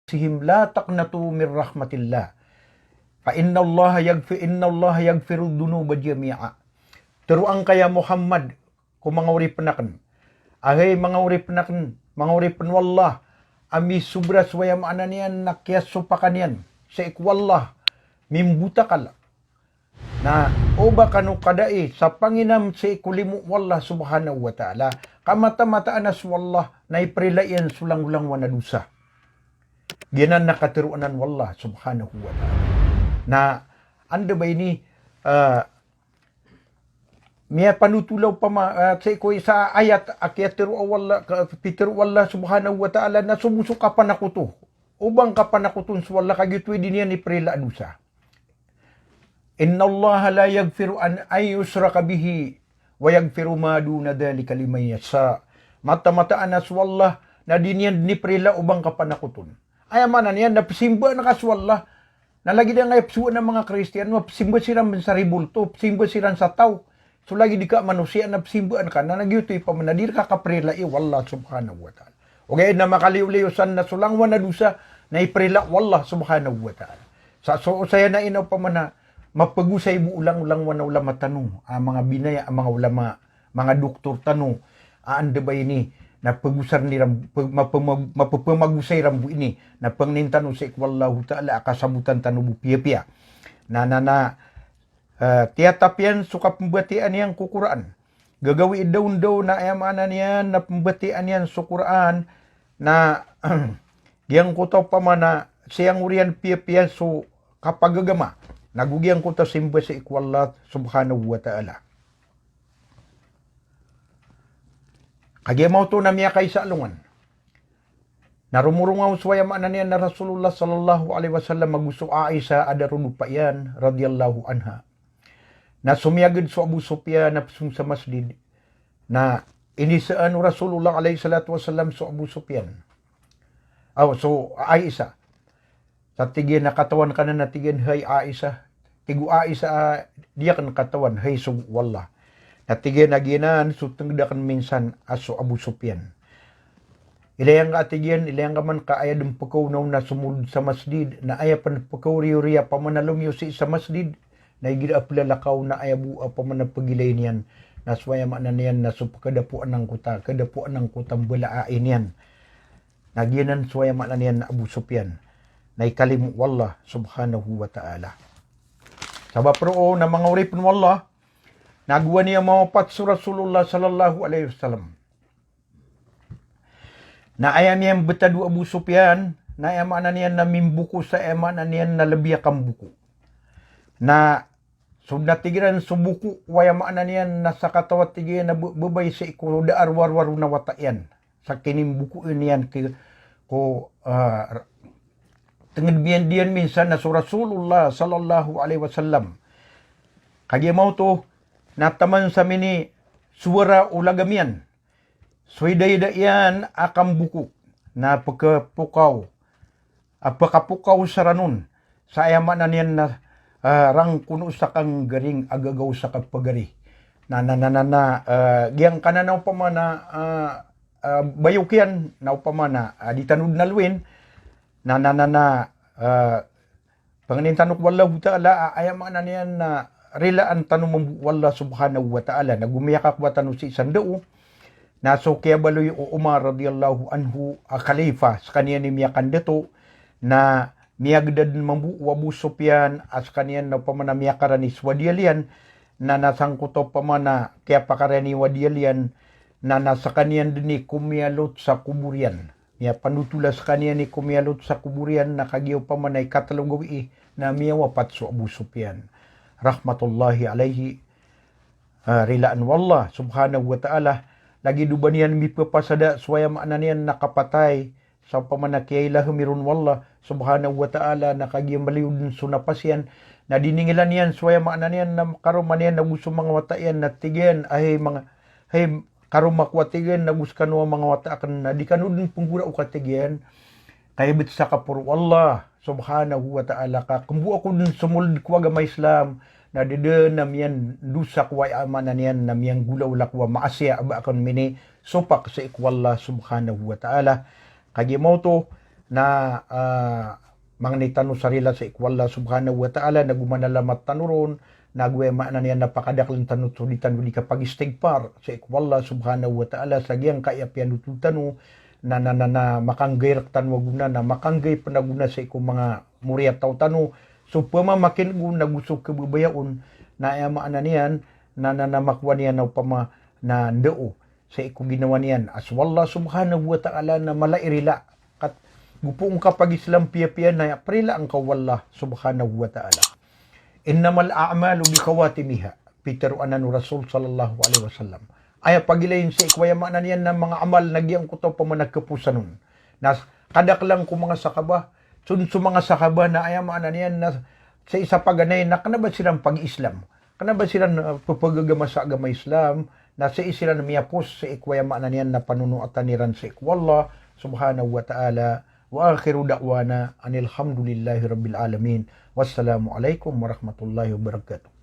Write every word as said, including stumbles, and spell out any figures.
anfusihim la taqnatu min rahmatillah. Fa innallaha yaghfi-, innallaha yaghfirudh dhunuba jami'a. Tero angka ya Muhammad ko manga oripen aken. A hay manga oripen aken, manga oripen o Allah, a misobra so aya maana niyan na kiyasopakan iyan sii ko Allah, mimbotakal. Na o ba kano kadai sa panginam sii ko limo o Allah subhanahu wa ta'ala, ka mataan-mataan a so Allah na iprila iyan so langolangowan a dosa. Giyanan na katero anan o Allah subhanahu wa ta'ala. Na anda ba ini, ah, miyapanotol opama, ah, sii ko isa a ayat a kiyatero o Allah, ka-, pitero o Allah subhanahu wa ta'ala na so bo so kapanakoto. O ba ngka panakoton so Allah ka giyoto i di niyan iprila a dosa. Innallaha la yaghfiru an, an yushraka bihi wa yaghfiru ma duna dhalika liman yasha. Mataan-mataan a so Allah na di niyan den iprila o ba ngka panakoton. Aya maana niyan na pesimbaan ka so Allah. Na lagid angkaya pesowa a manga Kristiyan, na pesimba siran sa ribulto, pesimba siran sa taw. So lagid i ka manosiya na pesimbaan ka, na giyoto i opama na di reka kaprilai o Allah subhanahu wa ta'ala. Ogaid na makaliyo-liyo san na so langowan a dosa na iprila o Allah subhanahu wa ta'ala. Sa so, saya na ino opama na mapegosay bo o langolangowan a ulama tano, a manga binaya, a manga ulama, manga doktor tano, a anda ba ini na pegosay iran, pe-, mape-, ma-, mapepemagosay iran bo ini na pangnin tano sii ko Allahu ta'ala a kasabotan tano bo piyapiya. Na, na, na, eh, tiyatap iyan so kapembatiyaan iyan ko Qur'an. Gagawii dawndaw na aya maana niyan na pembatiyaan iyan so Qur'an na giyangkoto opama na siyangoriyan piyapiya so kapagagama. Na go giyangkoto simba sii ko Allah subhanahu wa ta'ala. Kagiya maoto na miyakaisa a alongan. Na romorongaw so aya maana niyan na Rasulullah sallallahu alaihi wasallam ago so Aisha a darodopa iyan radhiyallahu anha. Na somiyaged so Abu Sufyan na pesong sa masjid. Na inisaan o Rasulullah alaihi salatu wasallam so Abu Sufyan. Aw, so Aisha. Sa tig iyan a katawan ka nan a tig iyan, hay Aisha. Tig o Aisha a di aken katawan, hay sogo o Allah. Na tig iyan a giyanan so tenged aken minsan a so Abu Sufyan. Ilay angka a tig iyan, ilay angka man ka aya den pekaw na ona somolod sa masjid, na aya pen pekaw riyo riya opama na lomiyo sii sa masjid, na igira a pelalakaw na aya bo opama na pegilay niyan, na so aya maana niyan na so pekadapoan angkoto, kadapoan angkoto a mbala a ai niyan. Na giyanan so aya maana niyan na Abu Sufyan na ikalimo o Allah subhanahu wa ta'ala. Sabap roo na manga oripen o Allah, na gowani a mawapat so Rasulullah sallallahu alaihi wasallam. Na aya miyambetad o Abu Sufyan, na aya maana niyan na mimboko sa aya maana niyan na lebi a kamboko. Na so na tig iran so boko o aya maana niyan na sakataw a tig iyan a be-, bebay sii ko da a rowar-rowar o wata iyan. Sa kinimboko iyan ki-, ko, ah, r-, tenged iyan diyan minsan na so Rasulullah sallallahu alaihi wasallam. Kagiya maoto na taman sa minisowara o lagam iyan. So ida-ida iyan a kamboko na pekepokaw, a pekapokaw sa ranon. Sa aya maana niyan na, ah, rangkono sa kanggaring a gagaw sa kapagari. Na, na, na, na, na, ah, giyangkanan a opama na, ah, ah, bayok iyan na opama na, ah, di tano den alowin. Na, na, na, na, ah, pangnin tano ko Allahu ta'ala a aya maana niyan na rilaan tano mambo o Allah subhanahu wa ta'ala. Na go miyakakowa tano sii sa ndao. Na so kiyabaloy o Umar radhiyallahu anhu a khalifa, sekaniyan i miyakandato, na miyagedad mambo o Abu Sufyan a sekaniyan na opama na miyakarani so wadiyal iyan, na, na sangkoto opama na kiyapakarani o wadiyal iyan, na, na sekaniyan den i komiyalot sa kobor iyan. Miyapanotola sekaniyan i komiyalot sa kobor iyan, na kagiya opama na ikatelo gawii na miyawapat so Abu Sufyan. Rahmatullahi alaihi, ah, rilaan o Allah subhanahu wa ta'ala, lagid o ba niyan mipepasada so aya maana niyan na kapatay, sa opama na kiyailahemi ron o Allah subhanahu wa ta'ala, na kagiya mbaloy den so napas iyan, na diningilan iyan so aya maana niyan na karoma niyan ago so manga wata iyan, na tig iyan a hay manga, hay karoma ko a tig iyan ago sekano a manga wata aken, na di kano den penggora o ka tig iyan. Kaya bet sa kaporo o Allah subhanahu wa ta'ala ka kembo ako den somolod ko agama Islam, na deden a miyandosa ko aya maana niyan na miyanggolawla ko a maasiya a ba aken minisopak sii ko Allah subhanahu wa ta'ala. Kagiya maoto na, ah, mangni tano sa rila sii ko Allah subhanahu wa ta'ala, nago manalamat tano ron, nago aya maana niyan na pakadaklen tano so di tano di kapagistigfar sii ko Allah subhanahu wa ta'ala, sa giyangkaya piyanotol tano, na, na, na, na makanggay rektano a gona, na makanggay pen a gona sii ko manga moriyataw tano, so pemamakin'g on nago so kababaya on, na aya maana niyan, na, na, na makowa niyan na opama na ndao sii ko ginawa niyan a so Allah subhanahu wa ta'ala na mala i rila. Kat gopo ngka pag-Islam piyapiya na aya perilaan ka o Allah subhanahu wa ta'ala. Innamal a'malu bi khawatimiha. Pitero anan o Rasul sallallahu alaihi wasallam. Aya pagilayin sii ko aya maana niyan na manga amal na giyangkoto a pamana keposan on. Na kadaklan ko manga sahaba, so, so manga sahaba na aya maana niyan na sii sa paganay na kena ba siran pag-Islam. Kena ba siran, ah, pepagagama sa agama Islam, na sii siran miyapos sii ko aya maana niyan na panonoatan iran sii ko Allah subhanahu wa ta'ala. Wa akhiru da'wana anil hamdulillahi rabbil alamin. Wassalamu alaikum warahmatullahi wabarakatuh.